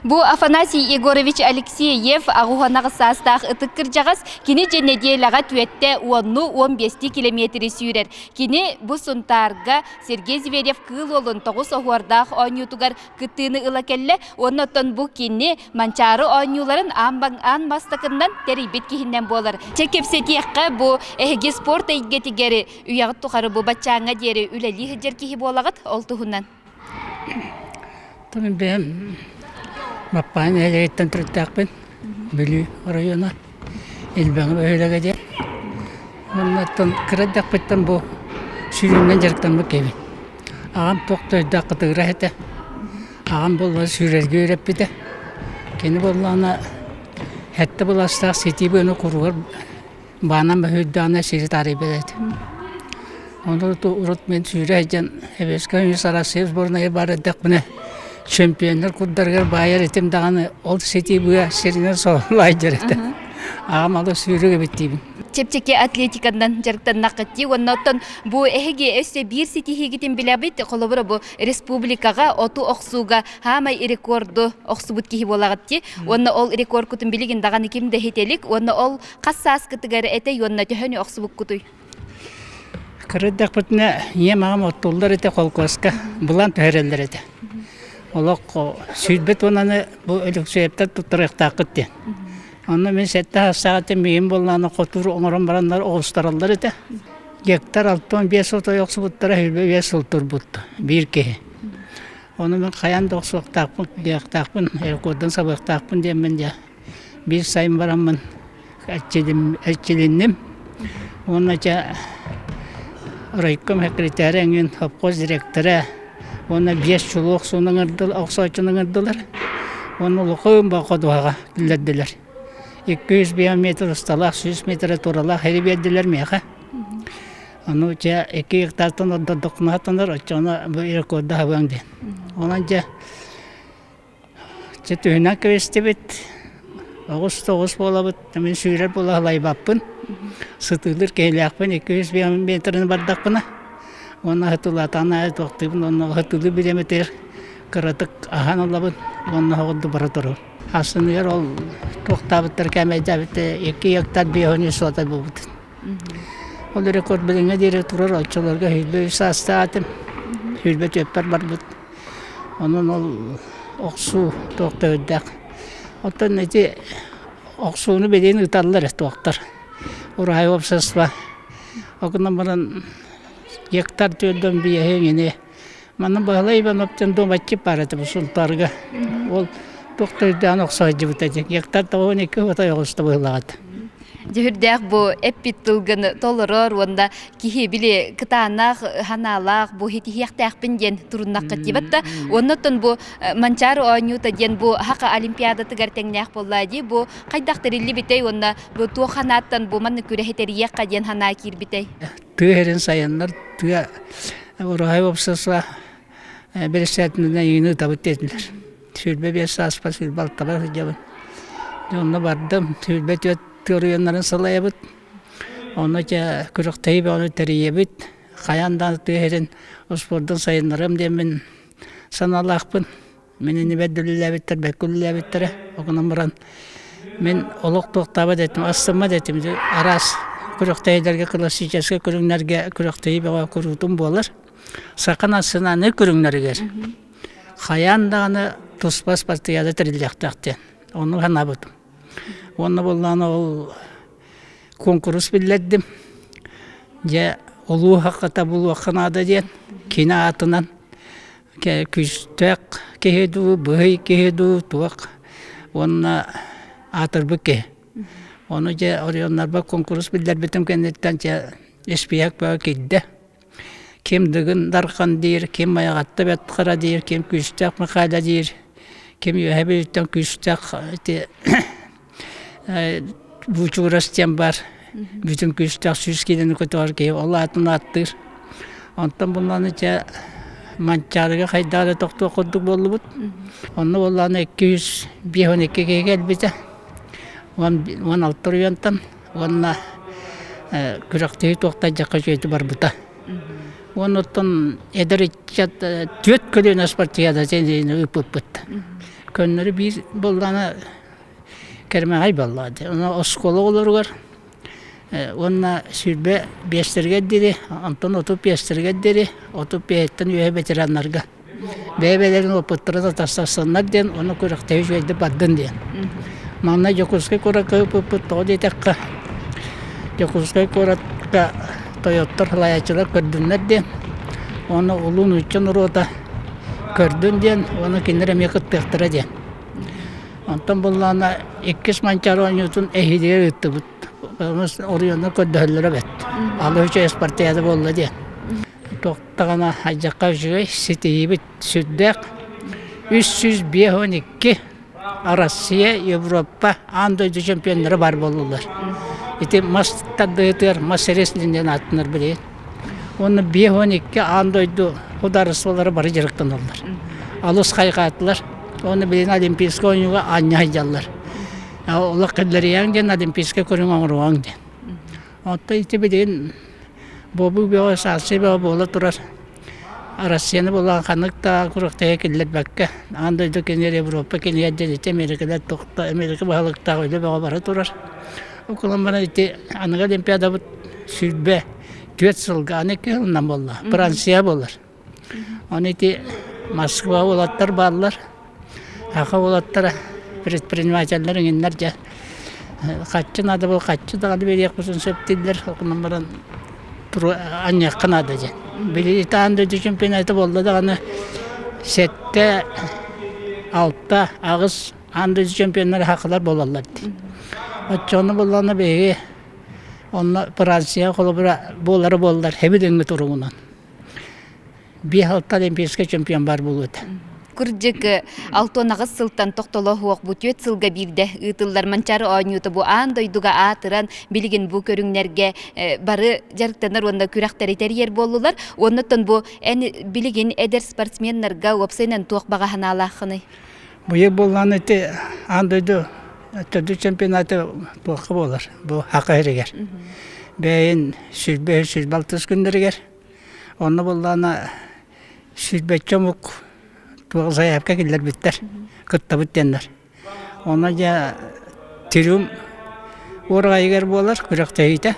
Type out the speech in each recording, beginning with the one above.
Бу Афанасий Егорович Алексеев аҕуһанаҕы саастаах ытык кырдьаҕас кини дьэ нэдиэлэҕэ түөттэ уонну 15 километри сүүрэр. Кини бу Сунтаарга Сергей Зверев Кыыл Уолун тоҕус оһуордаах оонньуутугар кыттыыны ыла кэллэ уонна оттон бу кини Манчаары оонньууларын аан бастакыннан тэрийбит киһинэн буолар. Чэ кэпсэтиэххэ бу эһиги спорт эйгэтигэр үйэҕит тухары бу баччааҥҥа диэри үлэлии сылдьар киһи буолаҕыт ол туһунан. Тон бэйэм Маппаан нэһилиэгиттэн төрүттээхпин. Бүлүү оройуона Илбэҥэ бөһүөлэгэ диэн. Уонна кыра эрдэхпиттэн бу сүүрүүнэн дьарыктаммыт киһибин. Аҕам туох да өйдөөх кытыгыра этэ. Аҕам буоллаҕына сүүрэргэ үөрэппитэ. Кини буоллаҕына сэттэ былаастаах ситии быаны куругар баанан бөһүйдэҕинэ сири таарыйбат этэ. Ону урут мин сүүрэ сылдьан Эбиэскэ үс Арассыыйа сборнайа баар эрдэхпинэ чемпионнар курдарыгар баайар этим даҕаны ол ситии быа сиринэн сололаайдьар этэ. Аҕам алы сүүрүк эбит диибин. Чэпчэки атлетиканан дьарыктаннаххыт дии уонна оттон бу эһиги өссө биир ситиһиигитин билэбит холобура бу республикаҕа оту охсууга хаамай рекорду охсубут киһи буолаҕыт дии уонна ол рекордкутун билигин даҕаны ким да иһитэ илик уонна ол хас сааскытыгар этэй уонна төһөнү охсубуккутуй? Кыра эрдэхпитинэ ийэм аҕам оттууллар этэ холкуоска былаан түһэрэллэр этэ. Олох сүүрбэт уонаны бу Өлөксөйөптөр туттарыахтааххыт диэн. Онно мин сэттэ саастаах этим, миигин буоллаҕына хотуур оҥорон бараннар оҕустараллар этэ. Гектар 65 отой охсубуттара 25 сыл турбут биир киһи. Ону мин хайаан да охсуохтаахпын, диэхтаахпын, рекордун сабыахтаахпын диэммин дьэ биир сайын бараммын эрчилинним. Уонна дьэ райком секретаря эҥин совхоз директора уонна биэс чулуу охсууну охсооччуну ыҥырдылар. Уонна улахан ходуһаҕа киллэрдилэр. 200 биометр усталаах, 100 метр тууралаах сири биэрдилэр миэхэ. Ону дьэ икки гектартан ордордохпуна оччоҕуна бу рекорду хабыаҥ диэн. Онон дьэ Чэ түһүнэн кэбистибит, оҕус да оҕус буолабыт, мин сүүрэр буола сылайбаппын, сытыылыыр киһилээхпин, 200 метрини бардахпына уонна сытыылаатаҕын аайы туохтуубун уонна сытыылыы бириэмэтигэр кыратык аһаан ылабын уонна оҕурду бара турабын. Ахсыныгар ол туохтаабыттар кээмэйдээбиттэр икки гектар биэһүн үс суотай буолбут. Ол рекорд билиҥҥэ диэри турар, оччолорго 23 саастаах этим, 24 барбыт. Онон ол охсуу туох да үрдээх. Оттон ити охсууну билигин ыыталлар ээ туохтар. Ураһай уопсастыба. Ол гынан баран гектар түөрдэн биэһи эҥини. Манна Баһылай Иванов диэн дуобатчик баар этэ бу Сунтаарга. Ол туох да үрдээҕин охсо сылдьыбыта дии. Гектар 92 отой оҕуста быһыылаах этэ. Дьүһүрдээх бу эппит тылгын толорор уонна киһи били кытаанах ханаалаах бу итиһиэхтээхпин диэн туруннаххыт диэбэт да уонна оттон бу Манчаары оонньуута диэн бу Хака Олимпиадатыгар тэҥнээх буолла дии бу хайдах тэриллибитэй уонна бу туох ханааттан бу маннык күрэһи тэрийиэххэ диэн санаа киирбитэй? Тыа сирин сайыннар тыа ураһай уопсастыба бэрэссэдээтэлинэн эйигин ыытабыт диэтилэр. 25 сааспар, 26 сылдьабын. Дьэ онно бардым. 24 тыа оройуоннарын салайабыт. Онно дьэ күрэхтэһии бөҕөнү тэрийэбит. Хайаан да тыа сирин успуордун сайыннарыам диэммин санаалаахпын. Мин иннибэр да үлэлээбиттэр, бэркэ үлэлээбиттэрэ. Ол гынан баран мин олох туохтаабат этим, астыммат этим. Араас күрэхтэһиилэргэ, классическай көрүҥнэргэ күрэхтэһии бөҕө куруутун буолар. Саха национальнай көрүҥнэригэр хайаан даҕаны туспа спартакиада тэриллиэхтээх диэн ону санаабытым. Уонна буоллаҕына ол куонкурус биллэрдим. Дьэ улуу хаххата булуохха наада диэн кини аатынан күүстээх киһи дуу, быһый киһи дуу туох уонна аатырбыт киһи. Ону дьэ оройуоннарбар куонкурус биллэрбитим кэнниттэн дьэ испииһэк бөҕө киирдэ. Ким Дыгын Дархан диир, ким Майаҕатта Бэрт Хара диир, ким Күүстээх Михаила диир, Ким үөһэ бүлүүттэн күүстээх ити Бучугурас диэн баар бүтүн күүстээх сүүс киилэни көтөҕөр киһи ол аатын ааттыыр. Онтон буллааны чэ Манчаарыга хайдах эрэ тохтуох курдук буоллубут. Онно буоллаҕына 252 киһи кэлбитэ. 16 уруйантан уонна күрэхтэһии туохтан дьахха үчүгэйдик барбыта. Уонна оттон эдэр ыччат түөрт көлүөнэ спартакиада ыыппыппыт. Көннөрү биир буоллаҕына кэрмэҕэй буоллаҕа дии. Ону оскуола оҕолоругар уонна 25-тэригэр диэри, онтон 35-тэригэр диэри, 35-тэн үөһэ ветераннарга бэйэ-бэйэлэрин опыттарын атастассаннар диэн, уонна күрэхтэһии үчүгэйдик бардын диэн. Манна Дьокуускай куоракка ыыппыппыт тоҕо диэтэххэ, Дьокуускай куоракка тойоттор, салайааччылар көрдүннэр диэн, уонна улуу нуучча норуота көрдүн диэн, уонна кинилэр эмиэ кыттыахтара диэн. Онтон буллаҕына иккис Манчаары оонньуутун эһиилигэр ыыттыбыт. Оройуоннар көрдөһөллөрө эбит. Алы үчүгэй спартакиада буолла диэн. Туохтаҕына алдьархай үчүгэй ситиһиибит сүрдээх. 352 Россия, Европа, аан дойду чемпионнара баар буоллулар. Ити мас тардыһытыгар мас рестлинг диэн ааттанар билигин. Уонна 52 аан дойду судаарыстыбалара бары дьарыктаналлар. Алыс хайҕаатылар. Уонна билигин Олимпийскай оонньууга аанньа сылдьаллар. Олох киллэриэҥ диэн Олимпийскай көрүҥ оҥоруоҥ диэн. Оттон ити билигин буобуу бөҕө, саансый бөҕө буола турар. Россияны булан ханнык да күрэхтэһии киллэрбэккэ, аан дойду кинилэр Европа кинилэр диэн ити Америкалар туохта Америка баһылыктаах үлэ бөҕө бара турар. Ол гынан баран ити аныгы Олимпиадабыт 24 сылга аны икки сылынан буолла. Франция буолар. Аны ити Москва уолаттар бааллар. Саха уолаттара предпринимателлэр иҥиннэр дьэ хаччы наада буол хаччы даҕаны биэриэхпитин сөп дииллэр. Ол гынан баран анньыахха наада диэн. Били аан дойду чемпионата буолла даҕаны сэттэ, алта, аҕыс аан дойду чемпионнара сахалар буолаллар дии. Оччоҕуна буоллаҕына биһиги онно Франция холобура буолара буоллар хэбилиҥҥи туругунан биэс-алта олимпийскай чемпион баар буолуо этэ. Кырдьык, 68 сылтан тохтоло суох бу түөрт сылга биирдэ ыытыллар Манчаары оонньуута бу аан дойдуга аатыран, билигин бу көрүҥнэргэ бары дьарыктанар уонна күрэхтэри тэрийэр буоллулар. Оннуттан бу эн билигин эдэр спортсменнарга уопсайынан туох баҕа санаалааххыный? Быйыл буоллаҕына ити аан дойду төрдүс чемпионата туохха буолар бу Саха сиригэр. Бэйин 105-106 күннэригэр Онно буоллаҕына сүүрбэччэ омук туох заявка киллэрбиттэр, кыттабыт диэннэр. Онно дьэ триумф уораҕайыгар буолар күрэхтэһиитэ.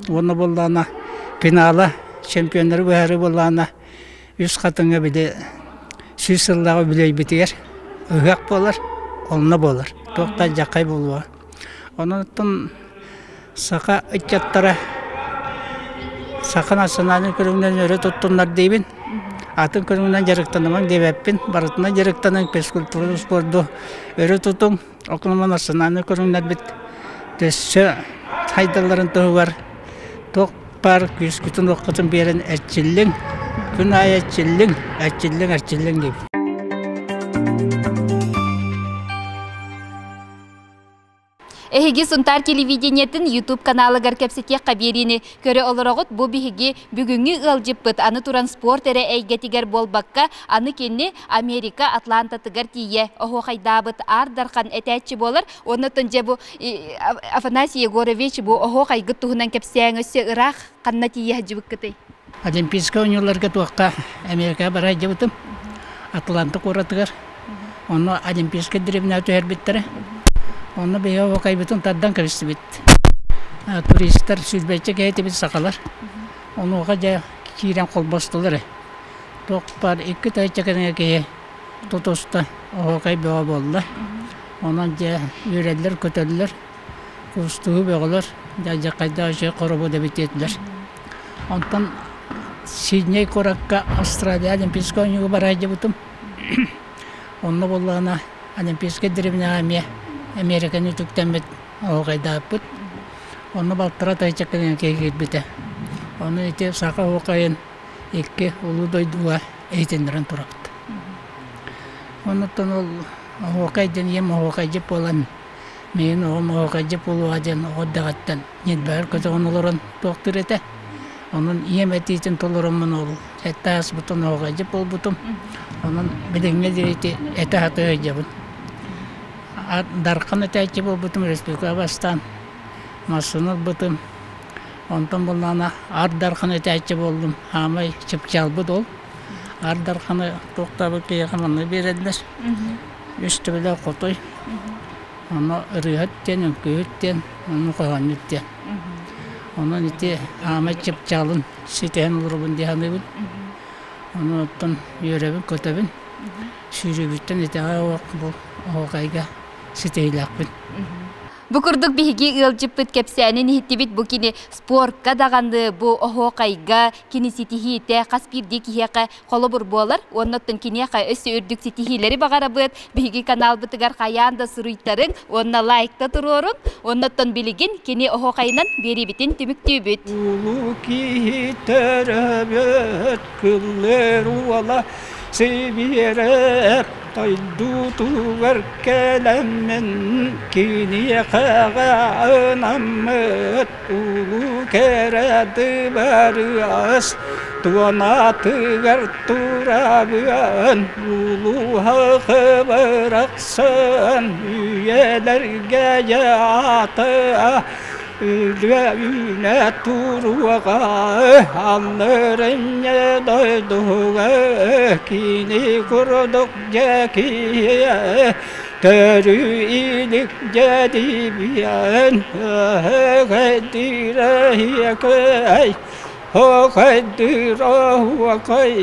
Уонна буоллаҕына финала чемпионнары быһаарыы буоллаҕына Үс Хатыҥҥа били 100 сыллааҕы үбүлүөйбүтүгэр ыһыах буолар, онно буолар. Туох да алдьархай буолуоҕа. Онон саха ыччаттара саха национальнай көрүҥүнэн өрө туттуннар диибин. Атын көрүҥүнэн дьарыктанымаҥ диэбэппин. Барытынан дьарыктаныҥ, физкультураны, спорду өрө тутуҥ. Окунома национальнай көрүҥнэрбит өссө сайдалларын туһугар туох баар күүскүтүн-уоххутун биэрэн эрчиллиҥ, күн аайы эрчиллиҥ, эрчиллиҥ, эрчиллиҥ диибин. Эһиги Сунтаар телевидениетын YouTube каналыгар кэпсэтиэххэ биэриини көрө олороҕут. Бу биһиги бүгүҥҥү ыалдьыппыт аны туран спорт эрэ эйгэтигэр буолбакка, аны кини Америка Атлантатыгар тиийэ оһуохайдаабыт Аар Дархан этээччи буолар. Оннуттан дьэ бу Афанасий Егорович бу оһуохайгыт туһунан кэпсээҥ өссө ыраах ханна тиийэ сылдьыбыккытый? Олимпийскай оонньууларга туохха Америкаҕа бара сылдьыбытым. Атланта куоратыгар. Онно Олимпийскай древнэҕэ түһэрбиттэрэ. Онно биһиги оһуокайбытын тардан кэбистибит. Туристар сүүрбэччэ киһи этибит сахалар. Онуоха дьэ киирэн холбостулар ээ. Туох баар икки тыһыынча кэриҥэ киһи тутуста, оһуокай бөҕө буолла. Онон дьэ үөрэллэр-көтөллөр, куустуһуу бөҕөлөр, дьэ хайдах үчүгэй хоробуот эбит диэтилэр. Онтон Сидней куоракка Австралия Олимпийскай оонньууга бара сылдьыбытым. Онно буоллаҕына Олимпийскай дэриэбинэҕэ эмиэ Эмиэрикэни үтүктэммит оһуокайдаабыппыт. Онно балтараа тыһыынча кэриҥэ киһи киирбитэ. Ону ити саха оһуокайын икки улуу дойдуга иһитиннэрэн турабыт. Оннуттан ол Оһуокай диэн ийэм оһуокайдьыт буолан, миигин оҕом оһуокайдьыт буолуоҕа диэн оҕо эрдэҕиттэн ньилбэгэр көтөҕөн олорон туохтуур этэ. Онон ийэм этиитин толороммун ол сэттэ ааспытын оһуокайдьыт буолбутум. Онон билиҥҥэ диэри ити этэ сатыы сылдьабын. Дархан этээччи буолбутум республикаҕа бастаан массыына ылбытым. Онтон буллаҕына Аар Дархан этээччи буоллум. Аамай чыпчаалбыт ол. Аар Дарханы туохтаабыт киһиэхэ манна биэрэллэр. Үс төбөлөөх хотой. Ону ырыаһыт диэн, үҥкүүһүт диэн, ону хоһоонньут диэн. Онон ити аамай чыпчаалын ситиһэн олоробун дии саныыбын. Ону оттон үөрэбин-көтөбүн. Сүүрүүбүттэн итэҕэ бу оһуокайга ситиһиилээхпин. Бу курдук биһиги ыалдьыппыт кэпсээнин иһиттибит бу кини спортка даҕаны бу оһуокайга кини ситиһиитэ хас биирдии киһиэхэ холобур буолар уонна оттон киниэхэ өссө үрдүк ситиһиилэри баҕарабыт биһиги каналбытыгар хайаан да суруйтарыҥ уонна лайкта туруоруҥ уонна оттон билигин кини оһуокайынан биэриибитин түмүктүүбүт. Улуу киһи төрөбөт кыллыр уола Сибиэрэп дойдутугар кэлэммин киниэхэҕэ ынаммыт улуу кэрэ дыбарыас туонатыгар турабыан улууһа хыбырахсын үйэлэргэ дьаата Үлэ үүнэ туруоҕа алларынньа дойдуга кини курдук дьэкиэ төрүү илик дьэдибиэн өһөгөйдүрэ кэй хохойдүрэ хуокай.